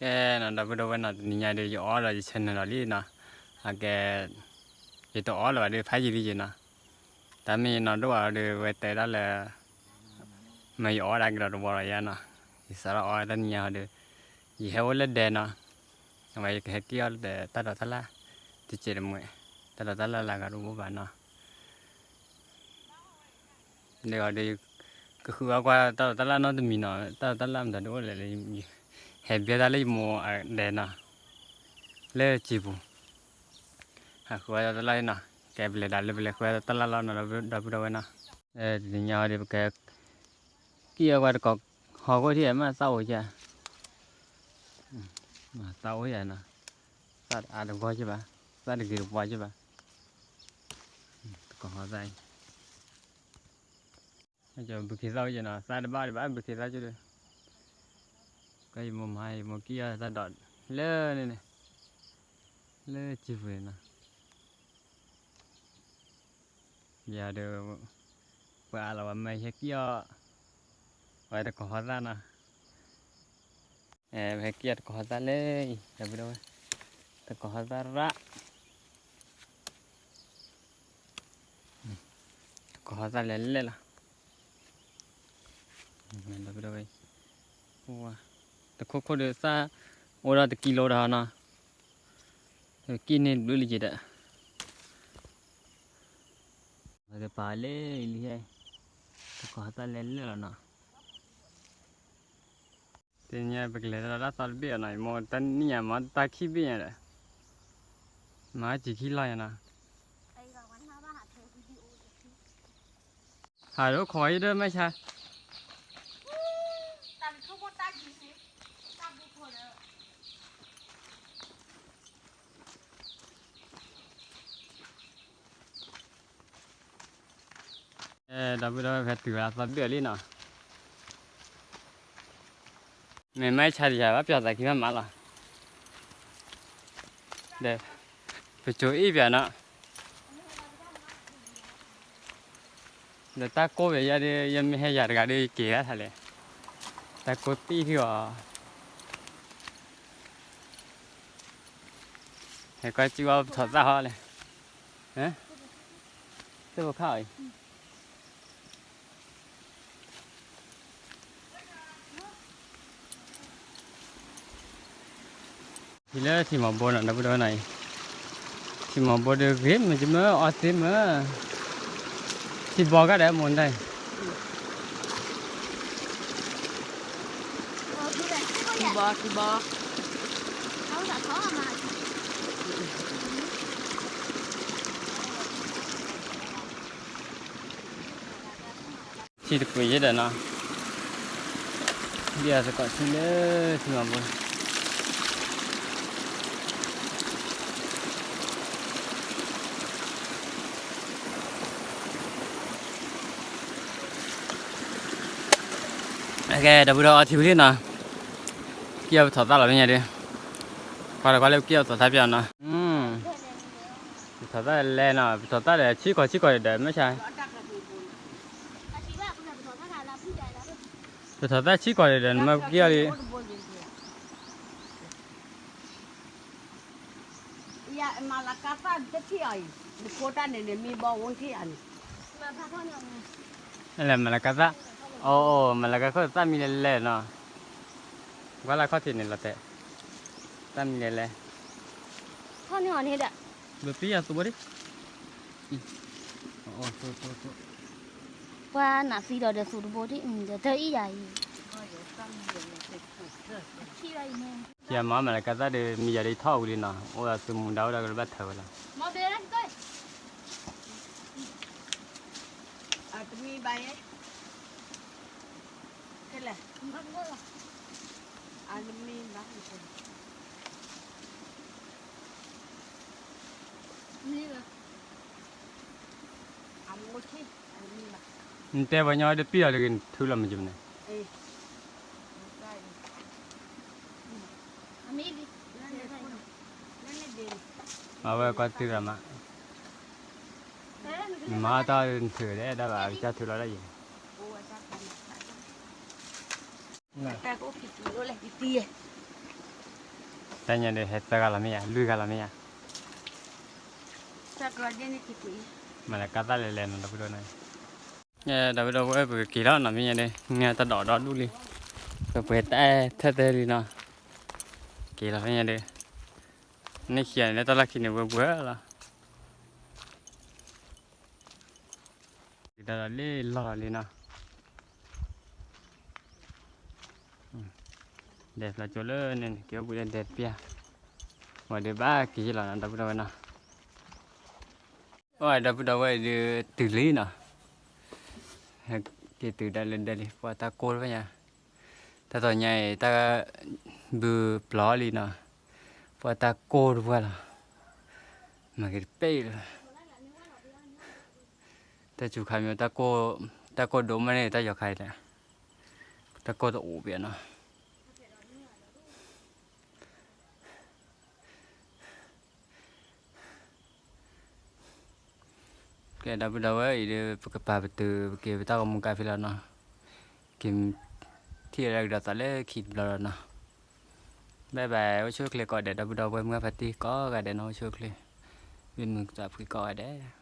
ကဲနီၤ ဒီပုၢ်ဒီဝဲၢ်နီၤ တနံၤညါဒီး ယအီၣ်ဒီးယဆၢနၢၤလီၤလံနီၤ. အကဲ ယတအီၣ်လၢၤဘၣ်ဒီး ဖးယံာ်လံယနီၤ. တၢ်မ့ၢ်ယနီၢ်ဒိၣ်အီၤဒီး ဝဲတဲဒၣ်လၢ မ့ၢ်ယအီၣ်ဒၣ်ကဒီးတဝီလီၤယါနီၤ. ယစးထီၣ်အီၣ်တၢ်နံၤညါဟီဒီး ယဟဲအိၣ်လၢဒဲနီၤ. အဝဲယကဟဲက့ၣ်အီၣ်လၢတၢ်ဒိးတၢ်လၣ် တစဲးတမှဲး တၢ်ဒိးတၢ်လၣ်လၢဂၤတအိၣ်ဘၣ်နီၤ. ဒီး ကဃုအီၣ်ကွၢ်တၢ်ဒိးတၢ်လၣ်နီတမံၤနီၤ, တၢ်ဒိးတၢ်လၣ်မတၤဒိၣ်လဲၣ်, ဟဲဘျဲတၢ်လၢယမိၢ်အဒဲနီၤ, လၢစံာ်ပူၤ, ဟးဃုအီၣ်တၢ်ဒိးတၢ်လၣ်နီၤ, ကဲပလဲၤဒၣ်လၢပလဲၤဃုအီၣ်တၢ်ဒိးတၢ်လၣ်လီၤနီၤ ဒီပုၢ်ဒီဝဲၢ်နီၤ. တနံၤညါဒီး ပက က့ၣ်အီၣ်ကွၢ်တကိးဟီၣ်ခိၣ်ထံၣ် မ့ၢ်သၣ်အိၣ်ကဲ, သၣ်အိၣ်ယၤနီၤ, သၣ်တအါတဂီၢ်ကဲဘၣ်, သၣ်တဂ့ၤတပှၢ်ကဲဘၣ်, တကိးဟီၣ်သၣ်အံၤ ဘုခ့သၣ်အိၣ်ကဲနီၤ, သၣ်တဘၣ်ဒံးဘၣ် ဘုခ့သၣ်ကဲဒီး, ကဲယမိၢ်မၤ ယမိၢ်က့ၣ်အီၣ်တၢ်ဒိးလၢန့ၣ်န့ၣ်, လၢစံာ်ပူၤန့ၣ်နီၤ. ယၤဒီး ပှၤအါလီၤဝဲမ့ၢ် ဟဲက့ၣ်အီၣ် ဝဲတကိးဟီၣ်သၣ်နီၤ, ဟဲက့ၣ်အီၣ်တကိးဟီၣ်သၣ်လၢအံၤ ဒီပုၢ်ဒီဝဲၢ်, တကိးဟီၣ်သၣ်ရၣ် တကိးဟီၣ်သၣ်လဲၤလဲၣ်လီၤ, ဒီပုၢ်ဒီဝဲၢ်, တခိၣ်ခိၣ်ဒီးသၣ်အိၣ်ဒီးတကံလိဒီးနီၤ, က့ၣ်န့ၢ်ဘျုးလံက့ဒီး ပာ်လၢလံဟဲ, တကိးဟီၣ်သၣ်လဲၤလဲၣ်လီၤနီၤ. တနံၤညါပကလဲၤတၢ်လီၤတၢ်သီတဘ့ၣ်အီၤနီၤ, ယမိၢ်တၢ်နံၣ်ညါမၤတၢ်ခံဘ့ၣ်ညါဒီး, မၤစံာ်ခံလီၤညါနီၤ. ဟးဒိခိးအံၤဒၢမ့ၢ်ဆါ ဒီပုၢ်ဒီဝဲၢ် ဖဲတုၤဝဲလၢသီတဘ့ၣ်အီၤလံနီၤ, မ့ၢ်မ့ၢ်ဆါတယၤဘၣ် ပျီသးခံမးမးလီၤ, ဒီး ပစိၤအ့ၣ်ပျီနီၤ, ဒီးတၢ်ကိၢ်ပျီယါဒီး ယမ့ၢ်ဟဲယၤတဂၤဒီး ယက့ၤဒၣ်ဆါလဲၣ်, တၢ်ကိၢ်သံၣ်ထံအီၤ, ဟဲကွၢ်စံၣ်ဝဲပထီၣ်သၣ်ဟီလဲၣ်, သ့ၣ်ဖိခါအံၤ ဟံးလၢထံမီၤဘိနီၤ ဒီပုၢ်ဒီဝဲၢ်နီၤအံၤ, ထံမီၤဘိဒီးဂ့ၤမ့ၢ်ကမၢအီသ့မ့ၢ်, ထံဘီကါဒီးမိၢ်တၢ်အံၤ, ထံဘီ ထံဘီ ထံတပှ့ၤယဲဒီးနီၤ, ဒ်အသကိးထံလၢထံမီၤဘိ ကဲ ဒီပုၢ်ဒီဝဲၢ်အီထံဝံၤလံနီၤ, က့ၣ်အီၣ်ပထီၣ်သၣ်လီၤမ့ၢ်ညါဒီး, ကွၢ်လီၤကွၢ်လၢက့ၣ်အီၣ်ပထီၣ်သၣ်ပျီနီၤ, ပထီၣ်သၣ်လဲၤနီၤ ပထီၣ်သၣ်ဒီးဆံးကီးဆံးကီးဒီးမ့ၢ်ဆါ ပထီၣ်သၣ်ဆံးကီးဒီး နမ့ၢ်က့ၤအီၤလံ, ယမၤလၤကါသၣ်တထံၣ်အံၤ, နခိတၢ်န့ၣ်န့ၣ် မ့ၢ်ဘီဝဲထံၣ်အံၤန့ၣ်, လဲၤမၤလၤကါသၣ်, အိၣ် မၤလၤကါခိၣ်သၣ်မံၤလဲၤလဲၤနီၤ, ကွၢ်လၢခီၣ်ထံးန့ၣ်လီၤတဲာ်, သၣ်မံၤလဲၤလဲၤ, ထီၣ်န့ၢ်အီၤန့ၣ်ဒီး, ဘၣ်ပံယၤသူဝဲဒၣ် ပှၤနးသံဒီးဒီးသူတဘိဒ်အံၤ ဒီးတၢ်အံၤယၤအံၤ, ယမၤမၤလၢကသၣ်ဒီး မံၤယၤဒီးထီၣ်ဝံၤလံနီၤ အိၣ်ဒီးသုမူဒါအိၣ်ဒီးကဘၣ်ထၢဝဲလီၤ. အတမံၤဘၣ်ယဲ, ခဲလၢာ်, အတမံၤဘၣ်, အမ့ၢ်ဘၣ်, နတဲပှၤညီဒီးပံၢ်အီၤတဂ့ၤ နထုးလီၤမုၢ်ကမနုၤ, အဝဲကွၢ်တုၤရၤမး, နမၤတၢ်နထုးဒီးဒၣ်ဘၣ် အကစၢ်ထုးလီၤဒၣ်ယဲ, တၢ်ကအိၣ်ခံပူၤလၢလဲၣ် ယတံၤယဲ, တၢ်ညါဒီးဟဲသၢဂၤလီၤမ့ၢ်ယါ, လွံၢ်ဂၤလီၤမ့ၢ်ယါ, မၤလၢကါသၣ်လဲၤလဲၤနီၤ ဒီပုၢ်ဒီဝဲၢ်နီၤ, ဒီပုၢ်ဒီဝဲၢ် ပကက့ၤလီၤနီၤ မ့ၢ်ညါဒီး မ့ၢ်တၢ်ဒိးဒီဒူၣ်လံ, ပပှဲၤတၢ်အဲၣ်ထၢၣ်သၢလံနီၤ, က့ၤလီၤမ့ၢ်ညါဒီး, န့ၢ်ခံဂၤန့ၣ် လၢတၢ်လီၢ်ခံန့ၣ် ဝဲပှဲၤလီၤ ကဒီးလံလီၢ်လီၤလံနီၤ, ဒဲးဖျါကၠိလၢန့ၣ် က့ၤအိၣ်ဘှံးလၢဒဲးတပျၢ်, ဝဲဒုးဘၣ်က့ၤလီၤနီၤ ဒီပုၢ်ဒီဝဲၢ်နီၤ, အိၣ်ဒီပုၢ်ဒီဝဲၢ်ဒုးတုၤလံနီၤ, က့ၤတုၤဒၣ်လၢဒဲးလံ ပှၤတၢ်ကိၢ်တဖၣ်ညါ, တၢ်သီညါအံၤ တၢ်ဘုပျီလံနီၤ, ပှၤတၢ်ကိၢ်တပှၢ်လီၤ, မၤက့ၤတပဲၢ်လီၤ တၢ်စူၤခါမ့ၢ် တၢ်ကိၢ်ဒိၣ်မးန့ၣ် တၢ်ယီၤခါအံၤလဲၣ်, တၢ်ကိၢ်တအိၣ်ဘၣ်နီၤ, ကဲ ဒီပုၢ်ဒီဝဲၢ်အံၤဒီး ပကပာ်ပတုာ် ပက့ၤပတၢ်ဂီၤမူကါဖဲလီၤနီၤ, က့ၤထံၣ်လၢကဒီးသးလၢခံတဘျီလီၤနီၤ, ဘၣ်ဘၣ် အိၣ်ဆူၣ်အိၣ်ချ့ကိးဂၤဒဲး ဒီပုၢ်ဒီဝဲၢ်မုၢ်ဂၢ်ဖါတံၢ်ကိးဂၤဒဲးနီၤ အိၣ်ဆူၣ်အိၣ်ချ့, ဝံမုာ်သးဖှံကိးဂၤဒဲး